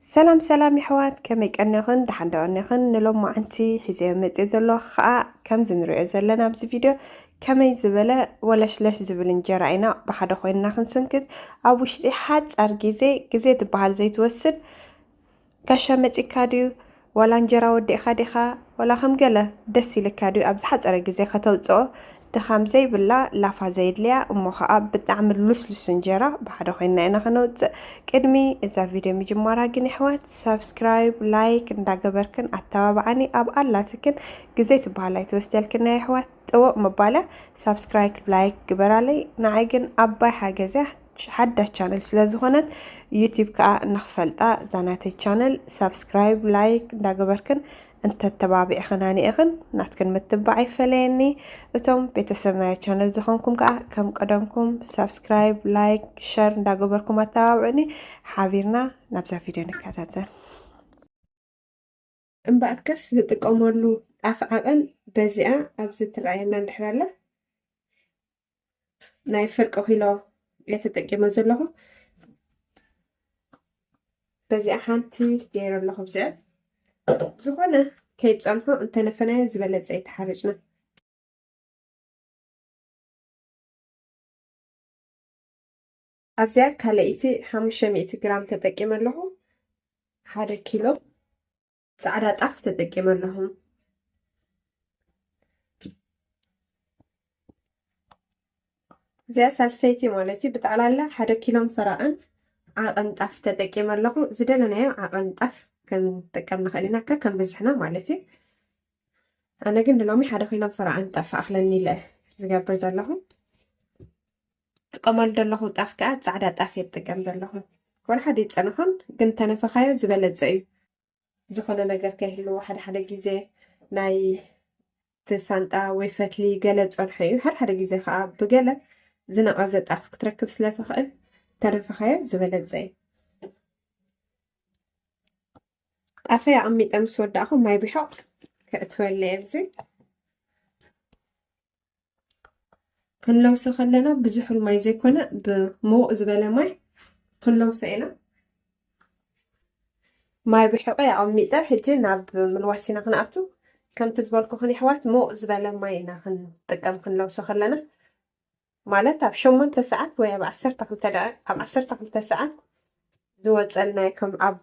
ሰላም ሰላም የሕዋት፣ ከመይ ቀኒኽን? ደሓን ዶ ቀኒኽን? ንሎማዓንቲ ሒዘዮ መፅየ ዘለኹ ከዓ ከምዚ ንሪኦ ዘለና ኣብዚ ቪድዮ ከመይ ዝበለ ወለሽለሽ ዝብል እንጀራ ኢና ብሓደ ኮይንና ክንስንክት። ኣብ ውሽጢ ሓፃር ግዜ፣ ግዜ ትበሃል ዘይትወስድ፣ ጋሻ መፂካ ድዩ፣ ዋላ እንጀራ ወዲእኻ ዲኻ፣ ዋላ ከም ገለ ደስ ኢልካ ድዩ ኣብ ዝሓፀረ ግዜ ከተውፅኦ ድኻም ዘይብላ፣ ላፋ ዘየድልያ፣ እሞ ኸዓ ብጣዕሚ ልስሉስ እንጀራ ብሓደ ኮይንና ኢና ከነውፅእ። ቅድሚ እዛ ቪድዮ ምጅማራ ግን የሕዋት፣ ሳብስክራይብ፣ ላይክ እንዳገበርክን ኣተባብዓኒ። ኣብ ኣላትክን ግዜ ትበሃል ኣይትወስደልክን ናይ የሕዋት። ጥውቕ ምባለ ሳብስክራይብ፣ ላይክ ግበራለይ። ንዓይ ግን ኣባይ ሓገዝያ ሓዳሽ ቻነል ስለ ዝኾነት፣ ዩቲብ ከዓ ንክፈልጣ እዛ ናተይ ቻነል ሳብስክራይብ፣ ላይክ እንዳገበርክን እንተተባቢዕኽን ሃኒእኽን ናትክን ምትባዕ ኣይፈለየኒ። እቶም ቤተሰብ ናይ ቻነል ዝኾንኩም ከዓ ከም ቀደምኩም ሳብስክራይብ፣ ላይክ፣ ሸር እንዳገበርኩም ኣተባብዑኒ። ሓቢርና ናብዛ ቪድዮ ንከታተል። እምበኣርከስ ዝጥቀመሉ ጣፍ ዓቐን በዚኣ ኣብዚ ትረኣየና እንድሕር ኣላ ናይ ፍርቂ ኪሎ እየ ተጠቂመ ዘለኹ። በዚኣ ሓንቲ ገይረ ኣለኹ። ብዚኣ ዝኾነ ከይፀንሖ እንተነፈናዮ ዝበለፀ እዩ ተሓሪጭና። ኣብዚኣ ካልኣይቲ ሓሙሽተ ሚእቲ ግራም ተጠቂመ ኣለኹ። ሓደ ኪሎ ፃዕዳ ጣፍ ተጠቂመ ኣለኹ። እዚኣ ሳልሰይቲ ማለት እዩ። ብጠቕላላ ሓደ ኪሎን ፈረቓን ዓቐን ጣፍ ተጠቂመ ኣለኹ። ዝደለናዮ ዓቐን ጣፍ ክንጥቀም ንኽእል ኢና፣ ከከም ብዝሕና ማለት እዩ። ኣነ ግን ንሎሚ ሓደ ኪሎን ፈረቓን ጣፍ ኣኽለኒ ኢለ ዝገብር ዘለኹ። ዝጥቀመሉ ዘለኹ ጣፍ ከዓ ፃዕዳ ጣፍ እየ ዝጥቀም ዘለኹ። ወላ ሓደ ይፀንሖን፣ ግን ተነፈኻዮ ዝበለፀ እዩ። ዝኾነ ነገር ከይህልዎ ሓደ ሓደ ግዜ ናይ እቲ ሳንጣ ወይ ፈትሊ ገለ ዝፀንሖ እዩ። ሓደ ሓደ ግዜ ከዓ ብገለ ዝነቐዘ ጣፍ ክትረክብ ስለ ትኽእል፣ ተነፈኻዮ ዝበለፀ እዩ። ጣፈይ ኣቐሚጠ ምስ ወዳእኹ ማይ ብሕቕ ከእትወለ እየ። ኣብዚ ክንለውሶ ከለና ብዙሑል ማይ ዘይኮነ፣ ብምውቕ ዝበለ ማይ ክንለውሶ ኢና። ማይ ብሕቐይ ኣቐሚጠ፣ ሕጂ ናብ ምልዋስ ኢና ክንኣቱ። ከምቲ ዝበልኩኽን የሕዋት፣ ምውቕ ዝበለ ማይ ኢና ክንጥቀም ክንለውሶ ከለና። ማለት ኣብ ሸሞንተ ሰዓት ወይ ኣብ ዓሰርተ ክልተ ደቂ-፣ ኣብ ዓሰርተ ክልተ ሰዓት ዝወፀልናዮ፣ ከም ኣብ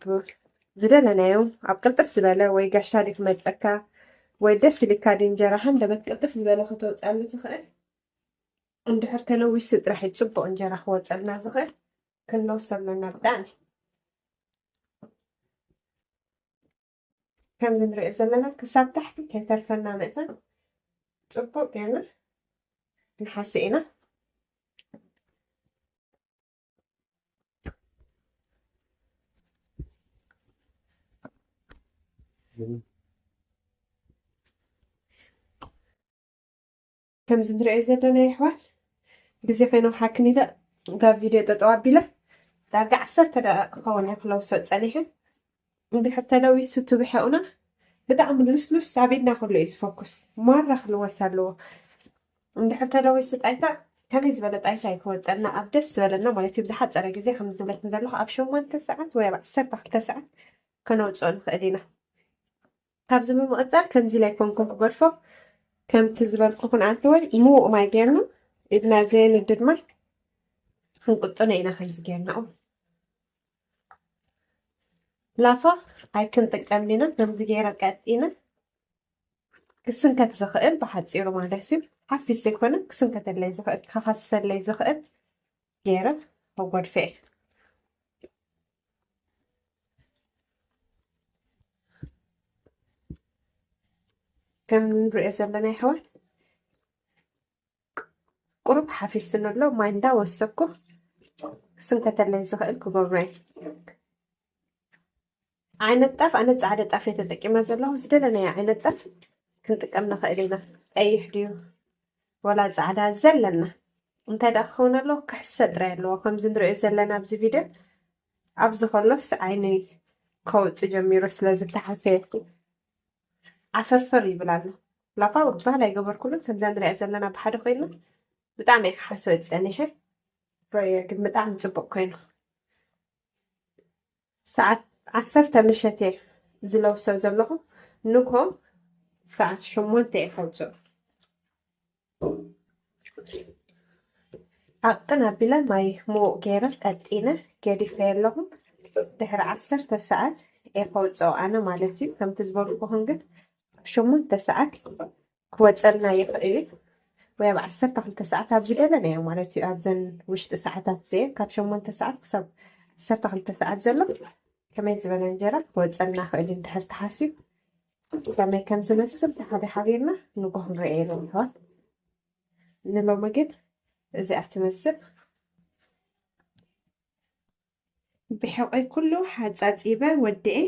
ዝደለናዮ፣ ኣብ ቅልጥፍ ዝበለ ወይ ጋሻ ድዩ ክመፀካ ወይ ደስ ኢልካ ድዩ እንጀራ ሃንደበት ቅልጥፍ ዝበለ ከተውፀሉ ትኽእል። እንድሕር ተለዊሱ ጥራሕ እዩ ፅቡቕ እንጀራ ክወፀልና ዝኽእል። ክንለውሶ ኣለና ብጣዕሚ። ከምዚ ንሪኦ ዘለና ክሳብ ታሕቲ ከይተርፈና መእተን ፅቡቕ ጌርና ንሓሱ ኢና። ከምዚ ንሪኦ ዘለና የሕዋት፣ ግዜ ከይነውሓክን ኢለ ጋብ ቪድዮ ጠጠው ኣቢለ ዳርጋ ዓሰርተ ደቂቕ ክኸውን እየ ክለውሶ ፀኒሐ። እንድሕር ተለዊሱ እቲ ብሕቕና ብጣዕሚ ልስሉስ ኣብ ኢድና ከሎ እዩ ዝፈኩስ። ማራ ክልወስ ኣለዎ። እንድሕር ተለዊሱ ጣይታ ከመይ ዝበለ ጣይታ እዩ ክወፀልና ኣብ ደስ ዝበለና ማለት እዩ። ብዝሓፀረ ግዜ ከም ዝብለኩም ዘለኹ ኣብ ሸሞንተ ሰዓት ወይ ኣብ ዓሰርተ ክልተ ሰዓት ከነውፅኦ ንኽእል ኢና። ካብዚ ብምቕፃል ከምዚ ኢለ ኣይኮንኩን ክገድፎ፣ ከምቲ ዝበልኩኹን ኣንተ ወይ ምዉቕ ማይ ጌርና ኢድና ዘየንድድ ማይ ክንቅጥኖ ኢና። ከምዚ ጌርና ላፋ ኣይክንጥቀም ኢና። ከምዚ ጌረ ቀጢነ ክስንከት ዝኽእል ብሓፂሩ ማለት እዩ። ሓፊስ ዘይኮነ ክስንከተለይ ዝኽእል፣ ክኸሰለይ ዝኽእል ጌረ ከጎድፈ እየ። ከም ንሪኦ ዘለና የሕዋት ቁሩብ ሓፊስኒ ኣሎ። ማይ እንዳወሰኩ ክስንከተለይ ዝኽእል ክገብሮ እየ። ዓይነት ጣፍ፣ ኣነ ፃዕዳ ጣፍ እየ ተጠቂመ ዘለኹ። ዝደለናዮ ዓይነት ጣፍ ክንጥቀም ንኽእል ኢና። ቀይሕ ድዩ ወላ ፃዕዳ ዘለና። እንታይ ደኣ ክኸውን ኣለዎ? ክሕሰ ጥራይ ኣለዎ። ከምዚ ንሪኦ ዘለና ኣብዚ ቪድዮ፣ ኣብዚ ከሎስ ዓይነይ ከውፅእ ጀሚሩ ስለ ዝተሓሰየ ዓፈርፈር ይብል ኣሎ። ላፋ ውባል ኣይገበርኩሉን። ከምዛ ንሪኣ ዘለና ብሓደ ኮይና ብጣዕሚ እየ ክሓስቦ ፀኒሐ። ሮየ ግን ብጣዕሚ ፅቡቅ ኮይኑ። ሰዓት ዓሰርተ ምሸት እየ ዝለብሶ ዘለኹ። ንግሆ ሰዓት ሸሞንተ እየ ከውፅኦ። ኣቅን ኣቢለ ማይ ምውቕ ገይረ ቀጢነ ገዲፈ ኣለኹ። ድሕሪ ዓሰርተ ሰዓት እየ ከውፅኦ ኣነ ማለት እዩ። ከምቲ ዝበልኩኹም ግን ኣብ ሸሞንተ ሰዓት ክወፀልና ይኽእል እዩ። ወይ ኣብ ዓሰርተ ክልተ ሰዓት ኣብ ዝደለናዮ ማለት እዩ። ኣብዘን ውሽጢ ሰዓታት እዚአን ካብ ሸሞንተ ሰዓት ክሳብ ዓሰርተ ክልተ ሰዓት ዘሎ ከመይ ዝበለ እንጀራ ክወፀልና ይኽእል እዩ። እንድሕር ተሓስዩ ከመይ ከም ዝመስል ሓደ ሓቢርና ንጎ ክንረእየ ኢና ይኸውን። ንሎሚ ግን እዚኣ ትመስል። ብሕቆይ ኩሉ ሓጻጺበ ወዲኤ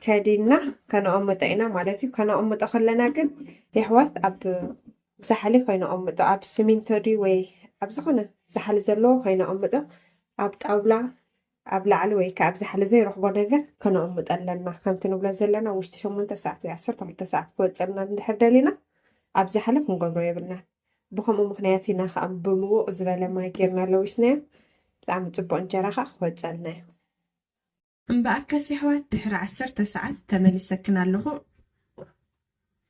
ከዲና ከነቐምጦ ኢና ማለት እዩ። ከነቐምጦ ከለና ግን የሕዋት ኣብ ዛሕሊ ከይነቐምጦ፣ ኣብ ሲሚንቶ ድዩ ወይ ኣብ ዝኾነ ዛሕሊ ዘለዎ ከይነቐምጦ፣ ኣብ ጣውላ ኣብ ላዕሊ ወይ ከኣ ኣብ ዛሕሊ ዘይረኽቦ ነገር ከነቐምጦ ኣለና። ከምቲ ንብሎ ዘለና ውሽጢ ሸሞንተ ሰዓት ወይ ዓሰርተ ክልተ ሰዓት ክወጸልና እንድሕር ደሊና ኣብ ዛሕሊ ክንገብሮ የብልናን። ብኸምኡ ምኽንያት ኢና ከኣ ብምዉቕ ዝበለ ማይ ጌርና ለዊስናዮ። ብጣዕሚ ጽቡቕ እንጀራ ከኣ ክወጸልና እዩ። እምበኣርከስ የሕዋት ድሕሪ ዓሰርተ ሰዓት ተመሊሰክን ኣለኹ።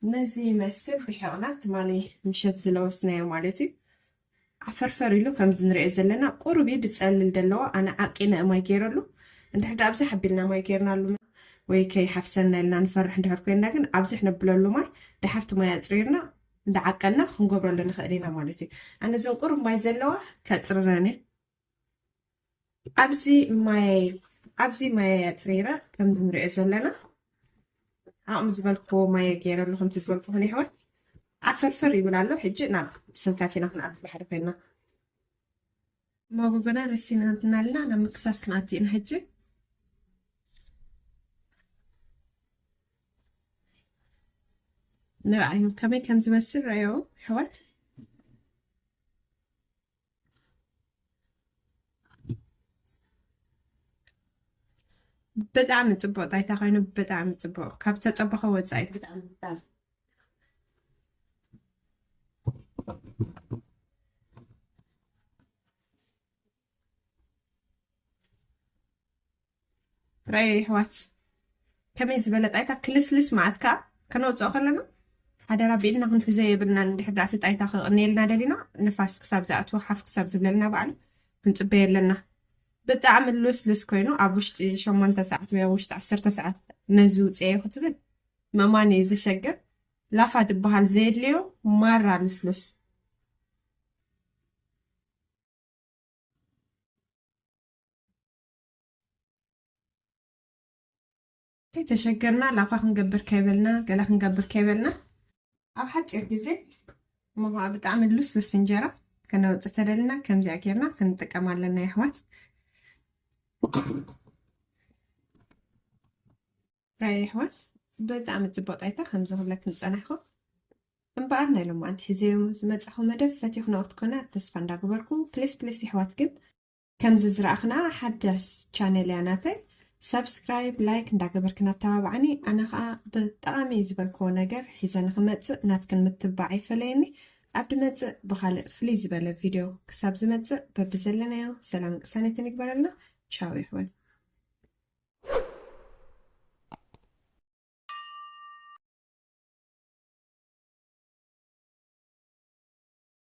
ነዚ ይመስል ብሕቕና ትማሊ ምሸት ዝለወስናዮ ማለት እዩ። ዓፈርፈር ኢሉ ከምዚ ንሪኦ ዘለና ቁሩብ እዩ ድጸልል ደለዎ። ኣነ ዓቂነ እማይ ገይረሉ። እንድሕር ደኣ ኣብዝሕ ኣቢልና ማይ ገይርናሉ ወይ ከይሓፍሰና ኢልና ንፈርሕ እንድሕር ኮይንና ግን ኣብዝሕ ነብለሉ ማይ ድሓርቲ ማይ ኣጽሪርና እንዳዓቀና ክንገብረሉ ንኽእል ኢና ማለት እዩ። ኣነ እዞን ቁሩብ ማይ ዘለዋ ከጽርረን እየ። ኣብዚ ማይ ኣብዚ ማይ ኣጽሪረ ከምዚ ንሪኦ ዘለና ዓቕሚ ዝበልክዎ ማይ ገይረሉ ከምቲ ዝበልኩኹም ይሕወት ዓፈርፈር ይብል ኣሎ። ሕጂ ናብ ስንካት ኢና ክንኣቱ ባሕሪ ኮይንና መጎጎና ረሲናትና ኣለና ናብ ምክሳስ ክንኣቱ ኢና ሕጂ። ንርኣዩ ከመይ ከም ዝመስል ረኣዩ ኣሕዋት። ብጣዕሚ ጽቡቕ ጣይታ ኮይኑ ብጣዕሚ ጽቡቕ ካብ ተጸበኸ ወጻኢ ብጣዕሚ ብጣዕሚ ረኣዩ ኣሕዋት ከመይ ዝበለ ጣይታ ክልስልስ መዓት ከኣ ከነውፅኦ ከለና ሓደራ ብኢድና ክንሕዞ የብልናን። እንድሕር ደኣ እቲ ጣይታ ከቕንየልና ደሊና ንፋስ ክሳብ ዝኣትዎ ሓፍ ክሳብ ዝብለልና ባዕሉ ክንፅበዮ ኣለና። ብጣዕሚ ልስልስ ኮይኑ ኣብ ውሽጢ ሸሞንተ ሰዓት ወይ ኣብ ውሽጢ ዓሰርተ ሰዓት ነዚ ውፅኤ ክትብል ምእማን እዩ ዘሸግር። ላፋ ዝበሃል ዘየድልዮ ማራ ልስሉስ። ከይተሸገርና ላፋ ክንገብር ከይበልና ገለ ክንገብር ከይበልና ኣብ ሓፂር ግዜ እሞ ከዓ ብጣዕሚ ልስሉስ እንጀራ ከነውፅእ ተደልና ከምዚኣ ጌርና ክንጥቀም ኣለና የሕዋት። ራይ ኣሕዋት ብጣዕሚ ጽቡቕ ጣይታ ከምዚ ክብለክን ዝጸናሕኩ። እምበኣር ናይ ሎማዓንቲ ሒዘዮም ዝመጻኹ መደብ ፈቲኹ ነቕርት ኮነ ተስፋ እንዳገበርኩ ፕሊስ ፕሊስ የሕዋት ግን ከምዚ ዝረኣኽና ሓዳስ ቻነል እያ ናተይ ሳብስክራይብ ላይክ እንዳገበርክን ኣተባብዓኒ ኣነ ኸኣ ብጣዕሚ ዝበልክዎ ነገር ሒዘ ንኽመጽእ ናትክን ምትባዕ ይፈለየኒ ኣብ ድመጽእ ብኻልእ ፍልይ ዝበለ ቪድዮ ክሳብ ዝመጽእ በብዘለናዮ ሰላም ቅሳነትን ይግበረልና ቻው የሕዋት።